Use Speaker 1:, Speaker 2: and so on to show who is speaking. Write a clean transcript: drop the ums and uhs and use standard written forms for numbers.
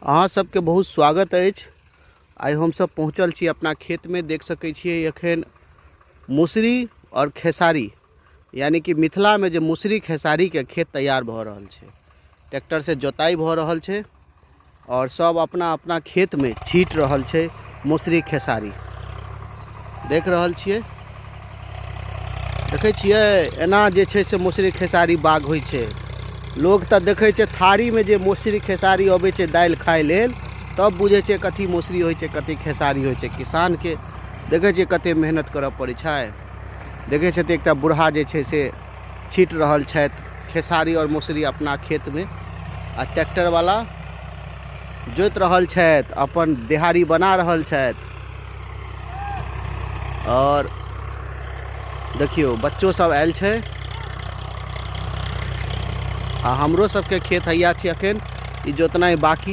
Speaker 1: अहाँ सबके बहुत स्वागत अछि। आइ हमसब पहुँचल छी अपना खेतमे। देख सकै छियै एखन मसुरी आओर खेसारी, यानि कि मिथिलामे जे मसुरी खेसारीके खेत तैयार भऽ रहल छै। ट्रैक्टरसँ जोताइ भऽ रहल छै आओर सब अपना अपना खेतमे छीट रहल छै मसुरी खेसारी। देख रहल छियै, देखै छियै एना जे छै से मसुरी खेसारी बाग होइ छै। लोक तऽ देखै छै थारीमे जे मसुरी खेसारी अबै छै दालि खाइ लेल, तब बुझै छै कथी मसुरी होइ छै, कथी खेसारी होइ छै। किसानके देखै छियै कते मेहनत करऽ पड़ै छै। देखै छथिन एकटा बूढ़ा जे छै से छीट रहल छथि खेसारी आओर मसुरी अपना खेतमे, आ ट्रैक्टरवला जोति रहल छथि, अपन देहारी बना रहल छथि। आओर देखियौ बच्चो सब आयल छै आ हमरो सबके खेत हैया छै, अखन ई जोतनाइ बाकी।